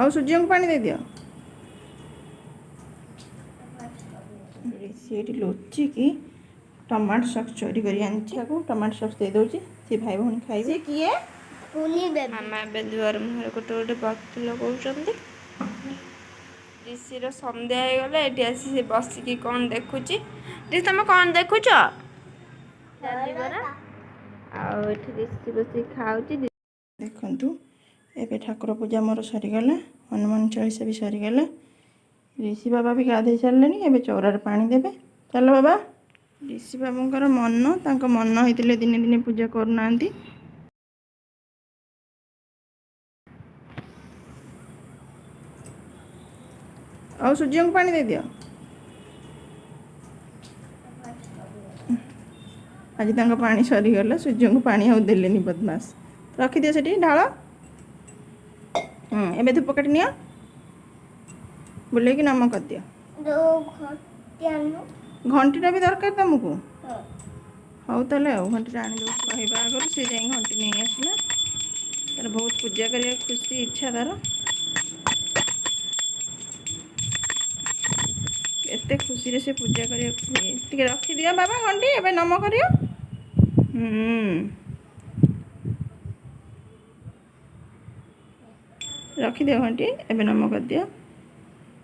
ଆଉ ସୂର୍ଯ୍ୟଙ୍କୁ ପାଣି ଦେଇଦିଅ। ସିଏ ଏଠି ଲୁଚିକି ଟମାଟୋ ସସ୍ ଚୋରି କରି ଆଣିଛି, ତାକୁ ଟମାଟୋ ସସ୍ ଦେଇଦେଉଛି, ସେ ଭାଇ ଭଉଣୀ ଖାଇବେ। ସେ କିଏ? କୁନି ବେବି। ମାମା ଏବେ ଦୁଆର ମୁହଁରେ ଗୋଟେ ଗୋଟେ ବତି ଲଗାଉଛନ୍ତି। ରିଷିର ସନ୍ଧ୍ୟା ହେଇଗଲା, ଏଠି ଆସି ସେ ବସିକି କ'ଣ ଦେଖୁଛି। ରିଷି, ତମେ କ'ଣ ଦେଖୁଛ? ଆଉ ଏଠି ରିଷି ବସିକି ଖାଉଛି। ଦେଖନ୍ତୁ, ଏବେ ଠାକୁର ପୂଜା ମୋର ସରିଗଲା, ହନୁମାନ ଚାଳିଶା ବି ସରିଗଲା, ଋଷି ବାବା ବି ଗାଧେଇ ସାରିଲେଣି। ଏବେ ଚଉରାରେ ପାଣି ଦେବେ। ଚାଲ ବାବା। ଋଷି ବାବୁଙ୍କର ମନ, ତାଙ୍କ ମନ ହେଇଥିଲେ ଦିନେ ଦିନେ ପୂଜା କରୁନାହାନ୍ତି। ଆଉ ସୂର୍ଯ୍ୟଙ୍କୁ ପାଣି ଦେଇଦିଅ। ଆଜି ତାଙ୍କ ପାଣି ସରିଗଲା, ସୂର୍ଯ୍ୟଙ୍କୁ ପାଣି ଆଉ ଦେଲେନି ବଦମାସ। ରଖିଦିଅ ସେଠି, ଢାଳ। ଏବେ ଧୂପକାଠି ନିଅ, ବୁଲେଇକି ନମ କରିଦିଅ। ଯୋଉ ଘଣ୍ଟି ଆଣିଲୁ। ଘଣ୍ଟିଟା ବି ଦରକାର ତମକୁ? ହଁ। ହଉ ତାହେଲେ, ଆଉ ଘଣ୍ଟିଟା ଆଣିଦେବୁ। କହିବା ଆଗରୁ ସେ ଯାଇ ଘଣ୍ଟି ନେଇ ଆସିଲା। ତାର ବହୁତ ପୂଜା କରିବାକୁ ଖୁସି ଇଚ୍ଛା ତାର। ଏତେ ଖୁସିରେ ସେ ପୂଜା କରିବାକୁ ହୁଏ। ଟିକେ ରଖିଦିଅ ବାବା ଘଣ୍ଟି, ଏବେ ନମ କରିବ। ରଖିଦିଅ ଘଣ୍ଟି, ଏବେ ନମ କରିଦିଅ।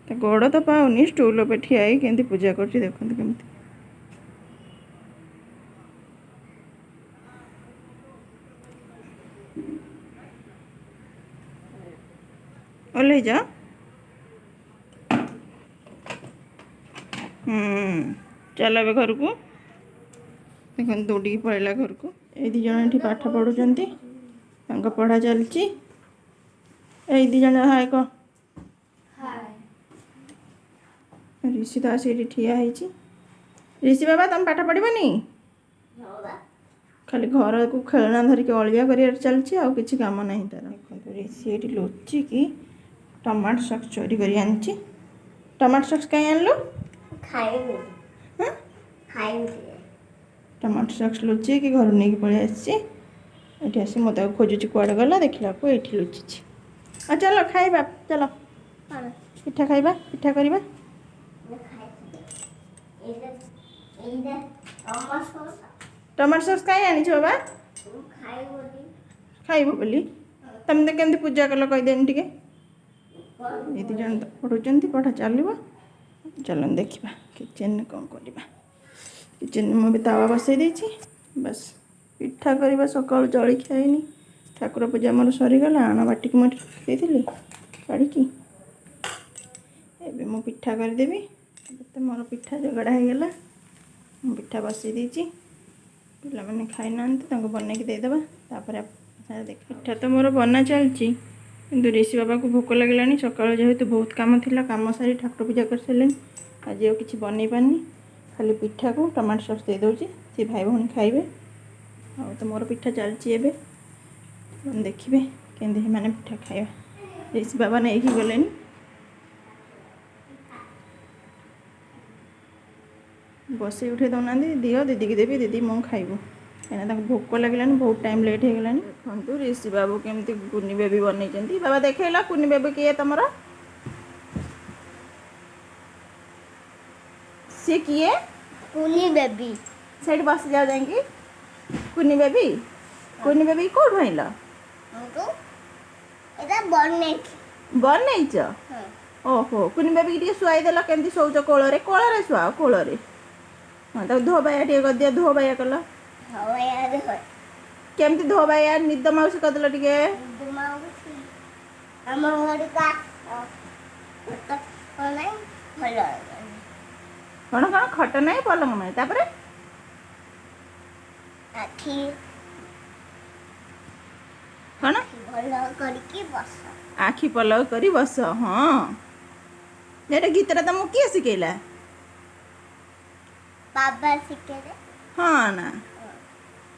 ତା ଗୋଡ଼ ତ ପାଉନି, ଷ୍ଟୁଲ୍ ଉପରେ ଠିଆ ହେଇକି କେମିତି ପୂଜା କରୁଛି ଦେଖନ୍ତୁ କେମିତି। ଓହ୍ଲେଇ ଯା। ଚାଲ ଏବେ ଘରକୁ। ଦେଖନ୍ତୁ, ଦୌଡ଼ିକି ପଳେଇଲା ଘରକୁ। ଏଇ ଦୁଇ ଜଣ ଏଠି ପାଠ ପଢ଼ୁଛନ୍ତି, ତାଙ୍କ ପଢ଼ା ଚାଲିଛି। ଏଇ ଦୁଇ ଜଣ ହାଏ କହ। ଋଷି ତ ଆସି ଏଠି ଠିଆ ହେଇଛି। ଋଷି ବାବା, ତମେ ପାଠ ପଢ଼ିବନି? ଖାଲି ଘରକୁ ଖେଳଣା ଧରିକି ଅଳିଆ କରିବାରେ ଚାଲିଛି, ଆଉ କିଛି କାମ ନାହିଁ ତାର। ଦେଖନ୍ତୁ, ଋଷି ଏଠି ଲୁଚିକି ଟମାଟୋ ସସ୍ ଚୋରି କରି ଆଣିଛି। ଟମାଟୋ ସସ୍ କାହିଁ ଆଣିଲୁ? ଖାଇବି। ହଁ? ଖାଇବି। ଟମାଟୋ ସସ୍ ଲୁଚେଇକି ଘରୁ ନେଇକି ପଳେଇ ଆସିଛି। ଏଠି ଆସି ମୁଁ ତାକୁ ଖୋଜୁଛି କୁଆଡ଼େ ଗଲା, ଦେଖିଲାକୁ ଏଇଠି ଲୁଚିଛି। ଆଉ ଚାଲ ଖାଇବା, ଚାଲ। କଣ? ପିଠା ଖାଇବା, ପିଠା କରିବା। ମୁଁ ଖାଇବି। ଏଇଟା ଏଇଟା ଟମାଟୋ ସସ୍। ଟମାଟୋ ସସ୍ କାହିଁ ଆଣିଛୁ ବାବା? ମୁଁ ଖାଇବି। ଖାଇବ ବୋଲି। ତମେ ତ କେମିତି ପୂଜା କଲ କହିଦେନି ଟିକେ। ଏ ଦୁଇ ଜଣ ତ ପଢ଼ୁଛନ୍ତି, ପଢ଼ା ଚାଲିବ। ଚାଲନ୍ତୁ ଦେଖିବା କିଚେନରେ କ'ଣ କରିବା। କିଚେନରେ ମୁଁ ଏବେ ତାୱା ବସେଇ ଦେଇଛି, ବାସ୍ ପିଠା କରିବା। ସକାଳୁ ଜଳଖିଆ ହେଇନି। ଠାକୁର ପୂଜା ମୋର ସରିଗଲା, ଆଣ ବାଟିକି ମୁଁ ଏଠି ରଖିଦେଇଥିଲି କାଢ଼ିକି। ଏବେ ମୁଁ ପିଠା କରିଦେବି। ଏବେ ତ ମୋର ପିଠା ଯୋଗାଡ଼ ହେଇଗଲା, ମୁଁ ପିଠା ବସେଇ ଦେଇଛି। ପିଲାମାନେ ଖାଇନାହାନ୍ତି, ତାଙ୍କୁ ବନେଇକି ଦେଇଦେବା, ତାପରେ ଦେଖ। ପିଠା ତ ମୋର ବନା ଚାଲିଛି, କିନ୍ତୁ ଋଷି ବାବାକୁ ଭୋକ ଲାଗିଲାଣି। ସକାଳୁ ଯେହେତୁ ବହୁତ କାମ ଥିଲା, କାମ ସାରି ଠାକୁର ପୂଜା କରିସାରିଲେଣି, ଆଜି ଆଉ କିଛି ବନେଇ ପାରିନି। ଖାଲି ପିଠାକୁ ଟମାଟୋ ସସ୍ ଦେଇଦେଉଛି, ସେ ଭାଇ ଭଉଣୀ ଖାଇବେ। ଆଉ ତ ମୋର ପିଠା ଚାଲିଛି ଏବେ, ଆପଣ ଦେଖିବେ କେମିତି ସେମାନେ ପିଠା ଖାଇବା। ଋଷି ବାବା ନେଇକି ଗଲେଣି। ବସେଇ ଉଠେଇ ଦେଉନାହାନ୍ତି। ଦିଅ ଦିଦିକି ଦେବି, ଦିଦି ମୁଁ ଖାଇବୁ, କାହିଁକିନା ତାଙ୍କୁ ଭୋକ ଲାଗିଲାଣି, ବହୁତ ଟାଇମ୍ ଲେଟ୍ ହେଇଗଲାଣି। ଦେଖନ୍ତୁ ଋଷି ବାବୁ କେମିତି କୁନି ବେବି ବନେଇଛନ୍ତି। ବାବା ଦେଖେଇଲ, କୁନି ବେବି କିଏ ତମର? ସିଏ କିଏ? କୁନି ବେବି। ସେଇଠି ବସିଯାଅ ଯାଇକି। କୁନି ବେବି, କୁନି ବେବି କୋଉଠୁ ଆଣିଲ? ମୁଁ ଏଇଟା ବନେଇଛି। ବନେଇଛ? ହଁ। ଓହୋ, କୁନି ବେବିକି ଟିକେ ଶୁଆଇଦେଲ, କେମିତି ଶୋଉଛ କୋଳରେ? କୋଳରେ ଶୁଆଅ, କୋଳରେ। ହଁ, ତାକୁ ଧୋବାୟା ଟିକେ କରିଦିଅ। ଧୋବାୟା କଲ। ହୱାଇ। କେମିତି ଧୋବାୟା ନିଦ ମାଉସୀ କରିଦେଲ ଟିକେ। ମାଉସୀ, ଆମ ଘରକୁ ଖଟ ନାହିଁ, ଭଲ। କ'ଣ କ'ଣ? ଖଟ ନାହିଁ, ପଲଙ୍କ ନାହିଁ, ତାପରେ? ଆଖି କ'ଣ? ଭଲ କରିକି ବସ। ଆଖି ପଲକ କରି ବସ। ହଁ, ଏଇଟା ଗୀତଟା ତମକୁ କିଏ ଶିଖେଇଲା? ବାବା ଶିଖେଇଲେ। ହଁ ନା?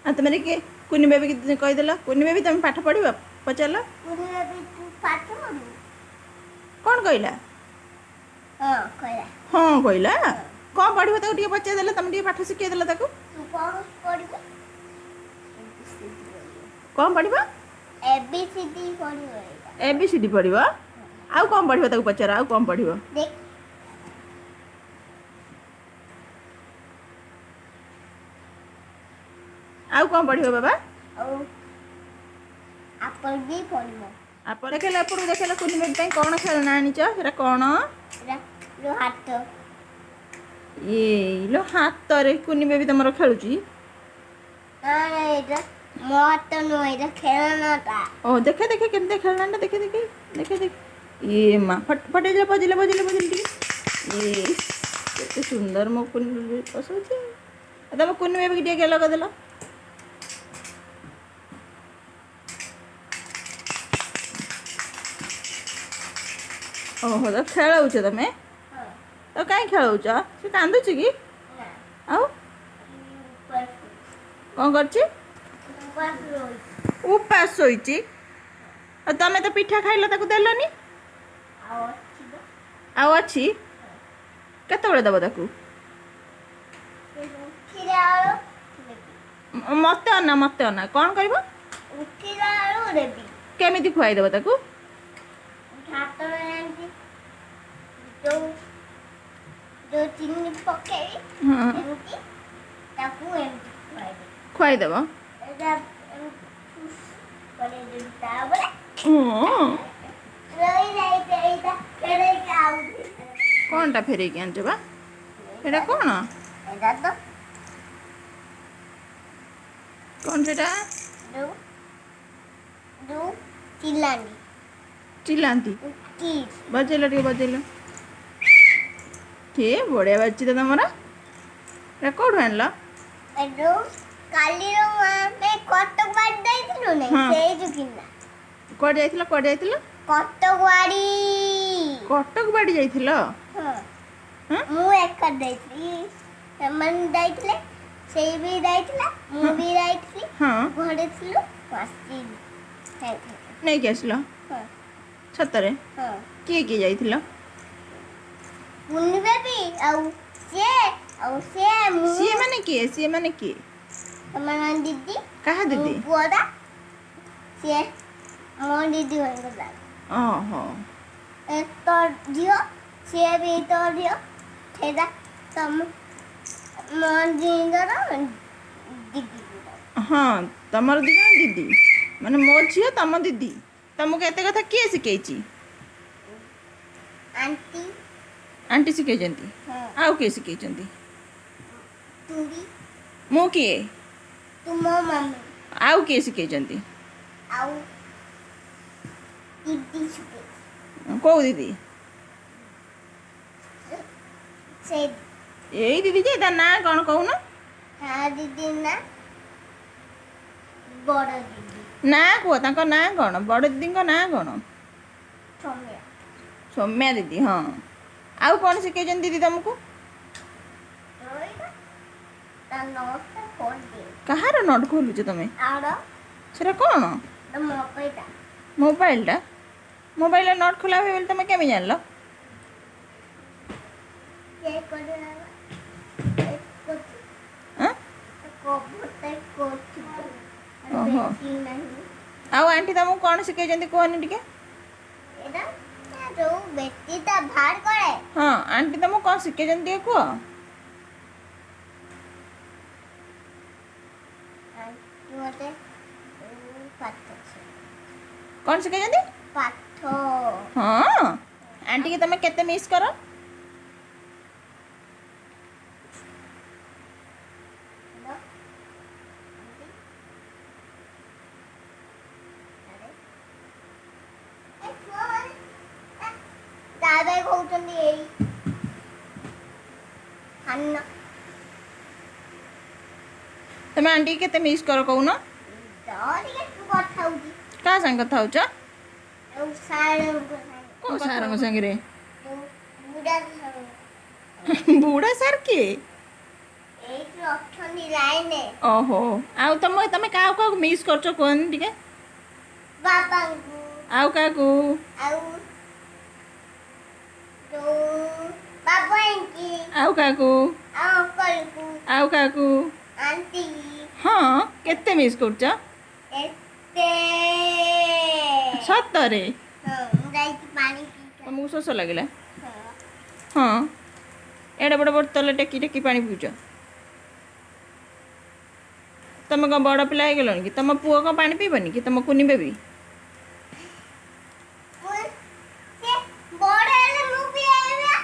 ଆଉ ତମେ ଟିକେ କୁନି ବେବି କହିଦେଲ। କୁନି ବେବି, ତମେ ପାଠ ପଢ଼ିବ? ପଚାରିଲ। କୁନି ବେବି, ତୁ ପାଠ ପଢ଼ିବୁ? କ'ଣ କହିଲା? ହଁ କହିଲା। ହଁ କହିଲା। କ'ଣ ପଢ଼ିବ ତାକୁ ଟିକେ ପଚାରିଦେଲ, ତମେ ଟିକେ ପାଠ ଶିଖେଇଦେଲ ତାକୁ। ତୁ କ'ଣ ପଢ଼ିବୁ? କ'ଣ ପଢ଼ିବ? ଏ ବି ସି ଡି ପଢ଼ିବ ଏଇଟା। ଏ ବି ସି ଡି ପଢ଼ିବ। ଆଉ କ'ଣ ପଢ଼ିବ ତାକୁ ପଚାର, ଆଉ କ'ଣ ପଢ଼ିବ? ଦେଖ। ଆଉ କ'ଣ ପଢ଼ିବ ବାବା? ଆଉ ଆପଲ୍ ବି ପଡ଼ିବ। ଆପଣ ଦେଖେଇଲା, ଏପଟକୁ ଦେଖେଇଲା। କୁନି ବେବି ପାଇଁ କ'ଣ ଖେଳନା ଆଣିଛ? ସେଟା କ'ଣ? ଏଇଟା ଯୋଉ ହାତ। ଏଇଲୋ, ହାତରେ କୁନି ବେବି ତମର ଖେଳୁଛି? ନା ନା, ଏଇଟା ମୋ ହାତ ନୁହଁ, ଏଇଟା ଖେଳନାଟା। ଓ, ଦେଖେ ଦେଖେ, କେମିତି ଖେଳନାଟା? ଦେଖେ ଦେଖେ ଦେଖେ ଦେଖେ। ଇଏ ମା, ଫଟେଇଲେ, ବଜିଲେ ବଜିଲେ ବଜିଲେ ଟିକେ। ଏ କେତେ ସୁନ୍ଦର, ମୋ କୁନି ବେବି ବସଉଛି। ଆଉ ତମ କୁନି ବେବିକି ଟିକେ ଗେଲ କରିଦେଲ। ଓହୋ, ତ ଖେଳଉଛ ତମେ? ହଁ। ତ କାହିଁ ଖେଳଉଛ? ସେ କାନ୍ଦୁଛି କି? ନା। ଆଉ କ'ଣ କରୁଛି? ଉପାସ ରହିଛି। ଉପାସ ଶୋଇଛି। ଆଉ ତମେ ତ ପିଠା ଖାଇଲ, ତାକୁ ଦେଲନି। ଆଉ ଅଛି ତ। ଆଉ ଅଛି? କେତେବେଳେ ଦେବ ତାକୁ? ଉଠିଲା ବେଳୁ ଦେବି। ମତେ ଅନା, ମତେ ଅନା, କ'ଣ କରିବ? ଉଠିଲା ବେଳୁ ଦେବି। କେମିତି ଖୁଆଇଦେବ ତାକୁ? ହାତରେ ଏମିତି ଯୋଉ ଯୋଉ ଚିନି ପକେଇବି, ଏମିତି ତାକୁ ଏମିତି ଖୁଆଇଦେବି। ଖୁଆଇଦେବ? ଏଇଟା ଏମିତି ଫୁସ୍ କରେଇଦେବି, ତାପରେ ରହିଯାଇଛି, ଏଇଟା ଫେରେଇକି ଆଉ କ'ଣଟା ଫେରେଇକି ଆଣିଛ ବା? ସେଇଟା କ'ଣ? ଏଇଟା ତ କ'ଣ ସେଇଟା? ଯୋଉ ଯୋଉ ଚିଲାନି। ଚିଲାନ୍ତି? କି। ବଜେଇଲ ଟିକେ, ବଜେଇଲ। କିଏ ବଢ଼ିଆ ବାଜୁଛି ତ ତମର। ଏଇଟା କୋଉଠୁ ଆଣିଲ? ଯୋଉ କାଲିର ଆମେ କଟକ ବାଡ଼ି ଯାଇଥିଲୁ ନାଇଁ? ହଁ। ସେଇଠୁ କିଣିଲା। କୁଆଡ଼େ ଯାଇଥିଲ? କୁଆଡ଼େ ଯାଇଥିଲ? କଟକ ବାଡ଼ି। କଟକ ବାଡ଼ି ଯାଇଥିଲ? ହଁ। ହଁ? ମୁଁ ଏକା ଯାଇଥିଲି, ସେମାନେ ଯାଇଥିଲେ, ସେଇ ବି ଯାଇଥିଲା, ମୁଁ ବି ଯାଇଥିଲି। ଘରେ ଥିଲୁ, ଆସିଲି ଯାଇଥିଲି। ନେଇକି ଆସିଲ? ହଁ। ସତରେ? ହଁ। କିଏ କିଏ ଯାଇଥିଲ? କୁନି ବେବି ଆଉ ସିଏ ଆଉ ସିଏ, ମୁଁ। ସିଏ ମାନେ କିଏ? ସିଏ ମାନେ କିଏ? ସେମାନେ ଦିଦି। କାହା ମୋ ଦିଦି? ପୁଅଟା ସିଏ ମୋ ଦିଦି ମାନଙ୍କ। ଓହୋ। ଏ ତୋ ଝିଅ, ସିଏ ବି ତୋ ଝିଅ, ସେଇଟା ତମ ମୋ ଦିଦିର ଦିଦି। ହଁ, ତମର ଦି ଜଣ ଦିଦି, ମାନେ ମୋ ଝିଅ ତମ ଦିଦି। ତମକୁ ଏତେ କଥା କିଏ ଶିଖେଇଛି? ଆଣ୍ଟି। ଆଣ୍ଟି ଶିଖେଇଛନ୍ତି? ହଁ। ଆଉ କିଏ ଶିଖେଇଛନ୍ତି? ତୁ ବି। ମୁଁ କିଏ? ତୁ ମୋ ମମି। ଆଉ କିଏ ଶିଖେଇଛନ୍ତି? ଆଉ ଦିଦି ଶିଖେଇଛି। କୋଉ ଦିଦି? ସେ ଏଇ ଦିଦି ଯେ ତା ନାଁ କ'ଣ କହୁନ? ହଁ, ଦିଦି ନା ବଡ଼ ଦିଦି। ନାଁ କୁହ, ତାଙ୍କ ନାଁ କ'ଣ? ବଡ଼ ଦିଦିଙ୍କ ନାଁ କ'ଣ? ସୌମ୍ୟା। ସୌମ୍ୟା ଦିଦି, ହଁ। ଆଉ କ'ଣ ଶିଖେଇଛନ୍ତି ଦିଦି ତମକୁ? ରହିଲା ତା ନଅଟା ଖୋଲିଦେ। କାହାର not ଖୋଲୁଛ ତମେ? ଆର। ସେଟା କ'ଣ? ତା ମୋବାଇଲଟା। ମୋବାଇଲଟା? ମୋବାଇଲରେ not ଖୋଲା ହୁଏ ବୋଲି ତମେ କେମିତି ଜାଣିଲ? ଚେକ୍ କରିବା। ଆଁ? କଭରଟା କରୁଛି। ଓହୋ। ବେଶୀ ନାହିଁ। ଆଉ ଆଣ୍ଟି ତମକୁ କ'ଣ ଶିଖେଇଛନ୍ତି କୁହନି ଟିକେ? ଏଇଟା ଯୋଉ ବେଟିଟା ବାହାର କରେ। ହଁ, ଆଣ୍ଟି ତମକୁ କ'ଣ ଶିଖେଇଛନ୍ତି ଟିକେ କୁହ। ଆଣ୍ଟି ମତେ ପାଠ। କ'ଣ ଶିଖେଇଛନ୍ତି? ପାଠ। ହଁ, ଆଣ୍ଟିକି ତମେ କେତେ ମିସ୍ କର? Hello aunty. ଆରେ ଏ ଛୁଆମାନେ ତା ପାଇଁ କହୁଛନ୍ତି, ଏଇ ସାନ। ତମେ ଆଣ୍ଟିକି କେତେ ମିସ୍ କର କହୁନ? ତ ଟିକେ ତୁ କଥା ହଉଛି। କାହା ସାଙ୍ଗେ କଥା ହଉଛ? ଆଉ ସାରଙ୍କ ସାଙ୍ଗେ। କୋଉ ସାରଙ୍କ ସାଙ୍ଗରେ? ଯୋଉ ବୁଢା ସାର। ବୁଢ଼ା ସାର୍ କିଏ? ଏଇଠି ଅଛନ୍ତି ଲାଇନରେ। ଓହୋ, ଆଉ ତମେ କାହାକୁ କାହାକୁ ମିସ୍ କରୁଛ କୁହନି ଟିକେ? ବାବାଙ୍କୁ। ଆଉ କାହାକୁ? ଆଉ ଯୋଉ ବାବାଙ୍କି। ଆଉ କାହାକୁ? ଆଉ ଅଙ୍କଲକୁ। ଆଉ କାହାକୁ? ଆଣ୍ଟି। ହଁ, କେତେ ମିସ୍ କରୁଛ? ଏତେ। ସତରେ? ହଁ, ମୁଁ ଯାଇକି ପାଣି ପିଇ ତମକୁ ଶୋଷ ଲାଗିଲା? ହଁ, ଏଡ଼େ ବଡ଼ ବୋତଲ ଟେକି ଟେକି ପାଣି ପିଉଛ। ତମେ କ'ଣ ବଡ଼ ପିଲା ହେଇଗଲଣି କି? ତମ ପୁଅ କ'ଣ ପାଣି ପିଇବନି କି, ତମ କୁନି ବେବି? ସେ ବଡ଼ ହେଲେ ମୁଁ ପିଆଇବା।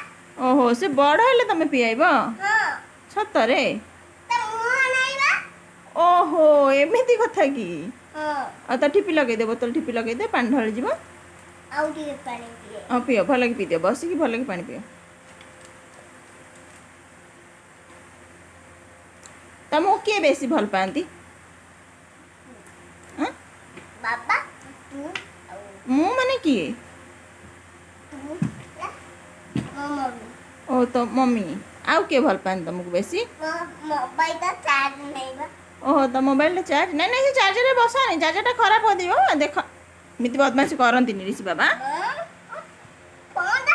ଓହୋ, ସେ ବଡ଼ ହେଲେ ତମେ ପିଆଇବ? ହଁ। ସତରେ? ତା ମୁହଁ ନାଇବା। ଓହୋ, ଏମିତି କଥା କି? ହଁ। ଆଉ ତା ଠିପି ଲଗେଇଦେ, ବୋତଲ ଠିପି ଲଗେଇଦେ, ପାଣି ଢଳିଯିବ। ଆଉ ଟିକେ ପାଣି ପିଏ। ହଁ, ପିଅ, ଭଲକି ପିଇଦିଅ, ବସିକି ଭଲକି ପାଣି ପିଅ। ତମକୁ କିଏ ବେଶୀ ଭଲ ପାଆନ୍ତି? ଆଁ? ବାବା, ତୁ ଆଉ ମୁଁ ମାନେ କିଏ? ତୁ ନା, ମୋ ମମି। ଓ, ତ ମମି। ଆଉ କିଏ ଭଲ ପାଆନ୍ତି ତମକୁ ବେଶୀ? ମୋ ମୋବାଇଲଟା ଚାର୍ଜ ନେଇବା। ଓହୋ, ତ ମୋବାଇଲଟା ଚାର୍ଜ ନାଇଁ। ନାଇଁ, ସେ ଚାର୍ଜରରେ ବସାନି, ଚାର୍ଜରଟା ଖରାପ କରିଦେବ। ଦେଖ, ଏମିତି ବଦମାସି କରନ୍ତିନି ରିଷି ବାବା। ଫୋନଟା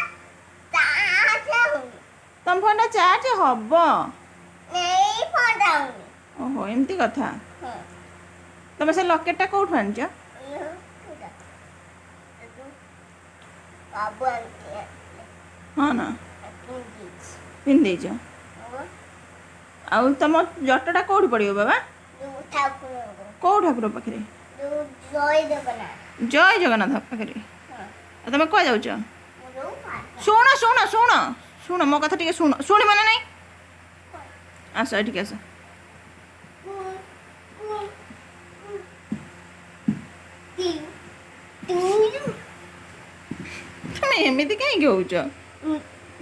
ଚାର୍ଜ ହଉନି। ତମ ଫୋନଟା ଚାର୍ଜ ହବ। ଏଇ ଫୋନଟା ହଉନି। ଓହୋ, ଏମିତି କଥା। ହଁ। ତମେ ସେ ଲକେଟଟା କୋଉଠୁ ଆଣିଛ? ବାବୁ ଆଣିକି ହଁ ନା? ପିନ୍ଧିଛି। ପିନ୍ଧି ଦେଇଛ? ଆଉ ତମ ଜଟଟା କୋଉଠି ପଡ଼ିବ ବାବା? ଯୋଉ ଠାକୁରଙ୍କୁ। କୋଉ ଠାକୁର ପାଖରେ? ଯୋଉ ଜୟ ଜଗନ୍ନାଥ। ଜୟ ଜଗନ୍ନାଥ ପାଖରେ? ହଁ। ଆଉ ତମେ କୁଆ ଯାଉଛ? ମୁଁ ଯୋଉ ଶୁଣ ଶୁଣ ଶୁଣ ଶୁଣ, ମୋ କଥା ଟିକେ ଶୁଣ। ଶୁଣିବ ନା ନାଇଁ? ଆସ, ଏଠିକି ଆସ। ତୁ ତମେ ଏମିତି କାହିଁକି ହଉଛ?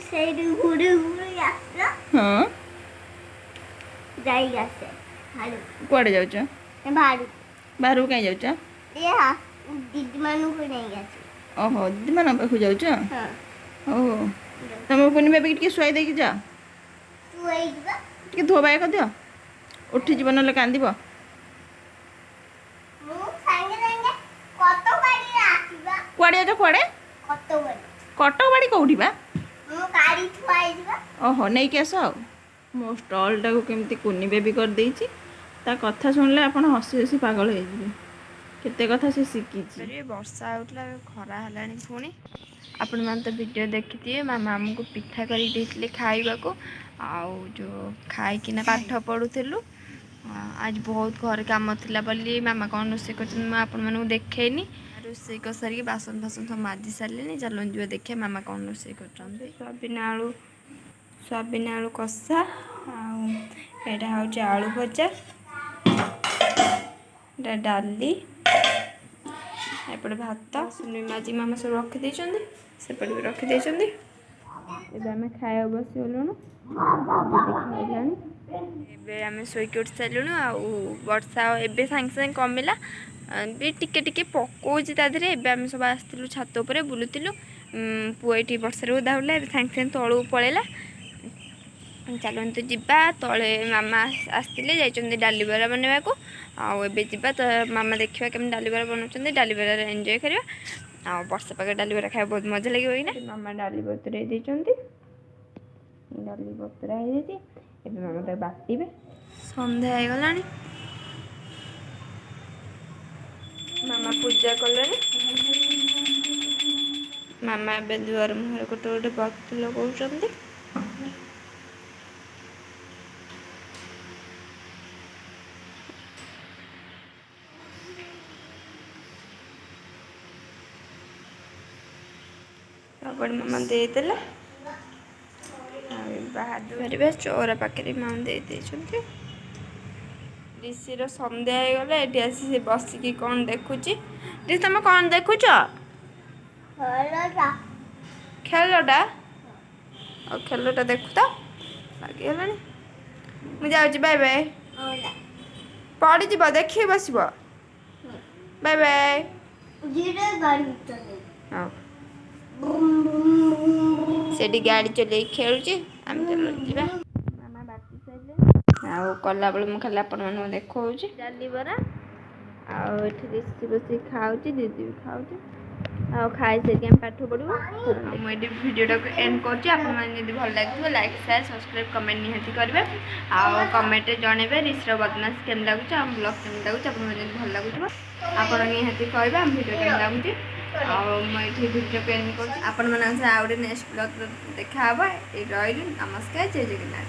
ସେଇଠି ଘୁରି ଘୁରି ଆସ। ହଁ। ଯାଇକି ଆସେ ବାହାରୁ। କୁଆଡ଼େ ଯାଉଛ? ବାହାରୁ। ବାହାରକୁ କାହିଁ ଯାଉଛ? ଦିଦିମାନଙ୍କୁ ନେଇକି ଆସିବି। ଓହୋ, ଦିଦିମାନଙ୍କ ପାଖକୁ ଯାଉଛ? ହଁ। ହଉ ହଉ, ତମ କୁନି ବେବିକି ଟିକେ ଶୁଆଇ ଦେଇକି ଯାଅ। ଶୁଆଇଯିବା। ଟିକେ ଧୁଆ ବାୟା କରିଦିଅ, ଉଠିଯିବ ନହେଲେ କାନ୍ଦିବ। ମୁଁ ସାଙ୍ଗେ ସାଙ୍ଗେ କଟକ ବାଡ଼ିରେ ଆସିବା। କୁଆଡ଼େ ଯାଉଛ, କୁଆଡ଼େ? କଟକ ବାଡ଼ି। କଟକ ବାଡ଼ି କୋଉଠି ବା? ମୁଁ ଗାଡ଼ି ଥୁଆ ହେଇଯିବା। ଓହୋ, ନେଇକି ଆସ। ଆଉ ମୋ ଷ୍ଟଲ୍ଟାକୁ କେମିତି କୁନି ବେବି କରିଦେଇଛି, ତା କଥା ଶୁଣିଲେ ଆପଣ ହସି ହସି ପାଗଳ ହେଇଯିବେ। କେତେ କଥା ସେ ଶିଖିଛି। ବର୍ଷା ହେଉଥିଲା, ଏବେ ଖରା ହେଲାଣି ପୁଣି। ଆପଣମାନେ ତ ଭିଡ଼ିଓ ଦେଖିଥିବେ, ମାମା ଆମକୁ ପିଠା କରିକି ଦେଇଥିଲେ ଖାଇବାକୁ। ଆଉ ଯେଉଁ ଖାଇକିନା ପାଠ ପଢ଼ୁଥିଲୁ। ଆଜି ବହୁତ ଘରେ କାମ ଥିଲା ବୋଲି ମାମା କ'ଣ ରୋଷେଇ କରିଛନ୍ତି ମୁଁ ଆପଣମାନଙ୍କୁ ଦେଖେଇନି। ରୋଷେଇ କରିସାରିକି ବାସନ ଫାସନ ସବୁ ମାଜି ସାରିଲିଣି। ଚାଲନ୍ତୁ ଯିବା ଦେଖିବା ମାମା କ'ଣ ରୋଷେଇ କରୁଛନ୍ତି। ସୋୟାବିନ ଆଳୁ କଷା, ଆଉ ଏଇଟା ହେଉଛି ଆଳୁ ଭଜା, ଏଇଟା ଡାଲି, ଏପଟେ ଭାତ। ବାସନ ମାଜି ମାମା ସବୁ ରଖିଦେଇଛନ୍ତି, ସେପଟେ ବି ରଖିଦେଇଛନ୍ତି। ଏବେ ଆମେ ଖାଇବାକୁ ବସିଗଲୁଣୁ। ଦିଦି ଖାଇଲାଣି। ଏବେ ଆମେ ଶୋଇକି ଉଠି ସାରିଲୁଣୁ। ଆଉ ବର୍ଷା ଏବେ ସାଙ୍ଗେ ସାଙ୍ଗେ କମିଲା ବି, ଟିକେ ଟିକେ ପକଉଛି ତା ଦେହରେ। ଏବେ ଆମେ ସବୁ ଆସିଥିଲୁ, ଛାତ ଉପରେ ବୁଲୁଥିଲୁ। ପୁଅ ଏଇଠି ବର୍ଷାରେ ଓଦା ହେଉଥିଲା, ଏବେ ସାଙ୍ଗେ ସାଙ୍ଗେ ତଳକୁ ପଳେଇଲା। ଚାଲନ୍ତୁ ଯିବା ତଳେ। ମାମା ଆସିଥିଲେ, ଯାଇଛନ୍ତି ଡାଲି ବରା ବନେଇବାକୁ। ଆଉ ଏବେ ଯିବା ତ ମାମା, ଦେଖିବା କେମିତି ଡାଲି ବରା ବନାଉଛନ୍ତି, ଡାଲି ବରାରେ ଏନ୍ଜୟ କରିବା। ଆଉ ବର୍ଷା ପାଗରେ ଡାଲି ବରା ଖାଇବା ବହୁତ ମଜା ଲାଗିବ କି ନା? ମାମା ଡାଲି ବତୁରେଇ ଦେଇଛନ୍ତି। ଡାଲି ବତୁରା ହେଇଯାଇଛି, ଏବେ ମାମା ତାକୁ ବାଟିବେ। ସନ୍ଧ୍ୟା ହେଇଗଲାଣି, ମାମା ପୂଜା କଲେଣି। ମାମା ଏବେ ଦୁଆର ମୁହଁରେ ଗୋଟେ ଗୋଟେ ବତି ଲଗାଉଛନ୍ତି। ସବୁଆଡ଼େ ମାମା ଦେଇଦେଲେ। ଆଉ ବାହାର ଦୁଆରେ, ଚଉରା ପାଖରେ ମାମା ଦେଇ ଦେଇଛନ୍ତି। ରିଷିର ସନ୍ଧ୍ୟା ହେଇଗଲା, ଏଠି ଆସି ସେ ବସିକି କ'ଣ ଦେଖୁଛି। ରିଷି, ତମେ କ'ଣ ଦେଖୁଛ? ଖେଳଟା। ଖେଳଟା? ଆଉ ଖେଳଟା ଦେଖୁ ତ ଲାଗିଗଲାଣି। ମୁଁ ଯାଉଛି, ବାଏ ବାଏ। ପଡ଼ିଯିବ, ଦେଖିକି ବସିବ। Bye bye. ଧୀରେ ଗାଡ଼ି ଚଲେଇ। ହଉ। Boom boom boom boom. ସେଠି ଗାଡ଼ି ଚଲେଇକି ଖେଳୁଛି। ଆମେ ଚାଲ ଯିବା। ମାମା ବାଟି ସାରିଲେ, ଆଉ କଲାବେଳେ ମୁଁ ଖାଲି ଆପଣମାନଙ୍କୁ ଦେଖାଉଛି। ଡାଲି ବରା, ଆଉ ଏଠି ରିଷି ବସିକି ଖାଉଛି, ଦିଦି ବି ଖାଉଛି। ଆଉ ଖାଇସାରିକି ଆମେ ପାଠ ପଢ଼ିବୁ। ଆଉ ମୁଁ ଏଠି ଭିଡ଼ିଓଟାକୁ ଏଣ୍ଡ କରୁଛି। ଆପଣମାନେ ଯଦି ଭଲ ଲାଗିଥିବ, ଲାଇକ୍, ସେୟାର, ସବସ୍କ୍ରାଇବ୍, କମେଣ୍ଟ ନିହାତି କରିବେ। ଆଉ କମେଣ୍ଟରେ ଜଣେଇବେ ରିଷିର ବଦମାସ କେମିତି ଲାଗୁଛି, ଆମ ବ୍ଲଗ୍ କେମିତି ଲାଗୁଛି। ଆପଣମାନେ ଯଦି ଭଲ ଲାଗୁଥିବ, ଆପଣ ନିହାତି କହିବେ ଆମ ଭିଡ଼ିଓ କେମିତି ଲାଗୁଛି। ଆଉ ମୁଁ ଏଇଠି ଭିଡ଼ିଓ ଏଣ୍ଡ କରୁଛି। ଆପଣମାନଙ୍କ ସହ ଆଉ ଗୋଟେ ନେକ୍ସଟ ବ୍ଲଗ୍ରେ ଦେଖା ହେବ। ଏଇ ରହିଲି, ନମସ୍କାର, ଜୟ ଜଗନ୍ନାଥ।